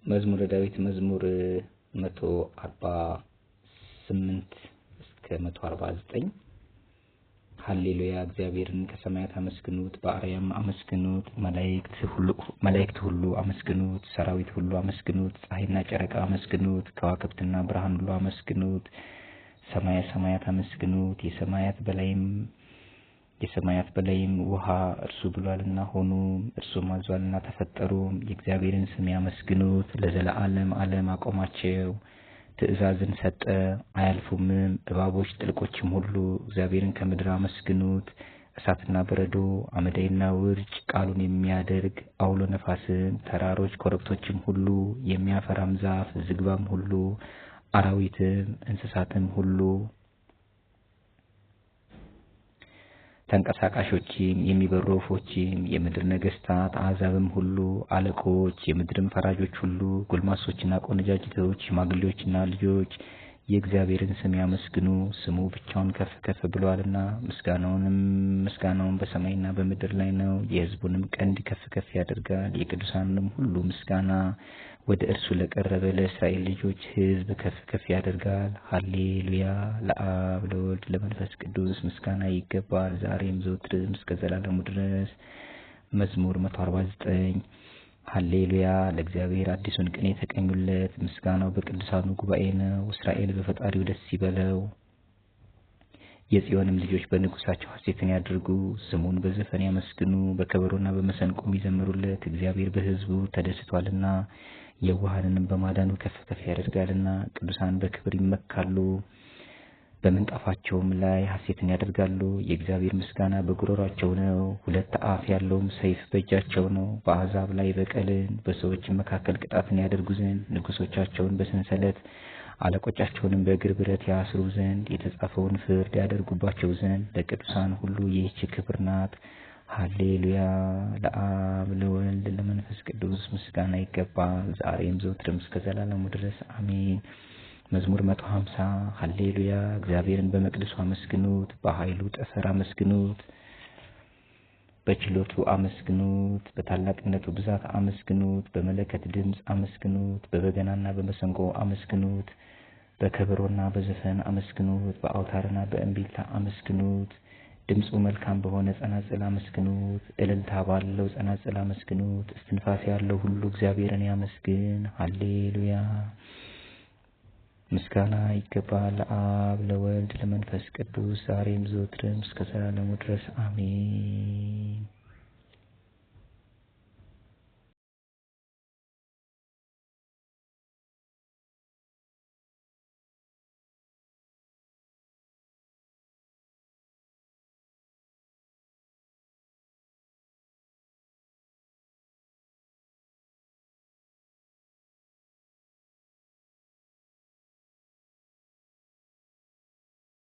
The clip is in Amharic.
መዝሙረ ዳዊት መዝሙር 148 እስከ 149። ሃሌሉያ! እግዚአብሔርን ከሰማያት አመስግኑት፣ በአርያም አመስግኑት። መላእክት ሁሉ አመስግኑት፣ ሰራዊት ሁሉ አመስግኑት፣ ፀሐይና ጨረቃ አመስግኑት፣ ከዋክብትና ብርሃን ሁሉ አመስግኑት፣ ሰማየ ሰማያት አመስግኑት። የሰማያት በላይም ውሃ እርሱ ብሏልና ሆኑ፣ እርሱም አዟልና ተፈጠሩም። የእግዚአብሔርን ስም ያመስግኑት፣ ለዘለዓለም ዓለም አቆማቸው። ትእዛዝን ሰጠ አያልፉምም። እባቦች ጥልቆችም ሁሉ እግዚአብሔርን ከምድር አመስግኑት። እሳትና በረዶ አመዳይና ውርጭ ቃሉን የሚያደርግ አውሎ ነፋስም፣ ተራሮች ኮረብቶችም ሁሉ፣ የሚያፈራም ዛፍ ዝግባም ሁሉ፣ አራዊትም እንስሳትም ሁሉ፣ ተንቀሳቃሾችም የሚበሩ ወፎችም፣ የምድር ነገስታት አሕዛብም ሁሉ፣ አለቆች፣ የምድርም ፈራጆች ሁሉ፣ ጎልማሶችና ቆነጃጅቶች፣ ሽማግሌዎችና ልጆች የእግዚአብሔርን ስም ያመስግኑ። ስሙ ብቻውን ከፍ ከፍ ብሏልና፣ ምስጋናውም በሰማይና በምድር ላይ ነው። የሕዝቡንም ቀንድ ከፍ ከፍ ያደርጋል። የቅዱሳኑንም ሁሉ ምስጋና ወደ እርሱ ለቀረበ ለእስራኤል ልጆች ሕዝብ ከፍ ከፍ ያደርጋል። ሃሌሉያ! ለአብ ለወልድ ለመንፈስ ቅዱስ ምስጋና ይገባል፣ ዛሬም ዘወትርም እስከ ዘላለሙ ድረስ። መዝሙር 149። ሃሌሉያ! ለእግዚአብሔር አዲሱን ቅኔ ተቀኙለት፣ ምስጋናው በቅዱሳኑ ጉባኤ ነው። እስራኤል በፈጣሪው ደስ ይበለው፣ የጽዮንም ልጆች በንጉሳቸው ሐሴትን ያድርጉ። ስሙን በዘፈን ያመስግኑ፣ በከበሮና በመሰንቆም ይዘምሩለት። እግዚአብሔር በሕዝቡ ተደስቷልና የዋሃንንም በማዳኑ ከፍ ከፍ ያደርጋልና። ቅዱሳን በክብር ይመካሉ፣ በምንጣፋቸውም ላይ ሐሴትን ያደርጋሉ። የእግዚአብሔር ምስጋና በጉሮሯቸው ነው፣ ሁለት አፍ ያለውም ሰይፍ በእጃቸው ነው። በአሕዛብ ላይ በቀልን በሰዎችም መካከል ቅጣትን ያደርጉ ዘንድ፣ ንጉሶቻቸውን በሰንሰለት አለቆቻቸውንም በእግር ብረት ያስሩ ዘንድ፣ የተጻፈውን ፍርድ ያደርጉባቸው ዘንድ ለቅዱሳን ሁሉ ይህች ክብር ናት። ሃሌሉያ! ለአብ ለወልድ ለመንፈስ ቅዱስ ምስጋና ይገባል፣ ዛሬም ዘወትርም እስከ ዘላለሙ ድረስ አሜን። መዝሙር 150። ሃሌሉያ! እግዚአብሔርን በመቅደሱ አመስግኑት፣ በኃይሉ ጠፈር አመስግኑት፣ በችሎቱ አመስግኑት፣ በታላቅነቱ ብዛት አመስግኑት፣ በመለከት ድምፅ አመስግኑት፣ በበገናና በመሰንቆ አመስግኑት፣ በከበሮና በዘፈን አመስግኑት፣ በአውታርና በእምቢልታ አመስግኑት። ድምፁ መልካም በሆነ ጸናጽል አመስግኑት፣ እልልታ ባለው ጸናጽል አመስግኑት። እስትንፋስ ያለው ሁሉ እግዚአብሔርን ያመስግን። ሃሌሉያ! ምስጋና ይገባል ለአብ ለወልድ ለመንፈስ ቅዱስ፣ ዛሬም ዘወትርም እስከ ዘላለሙ ድረስ አሜን።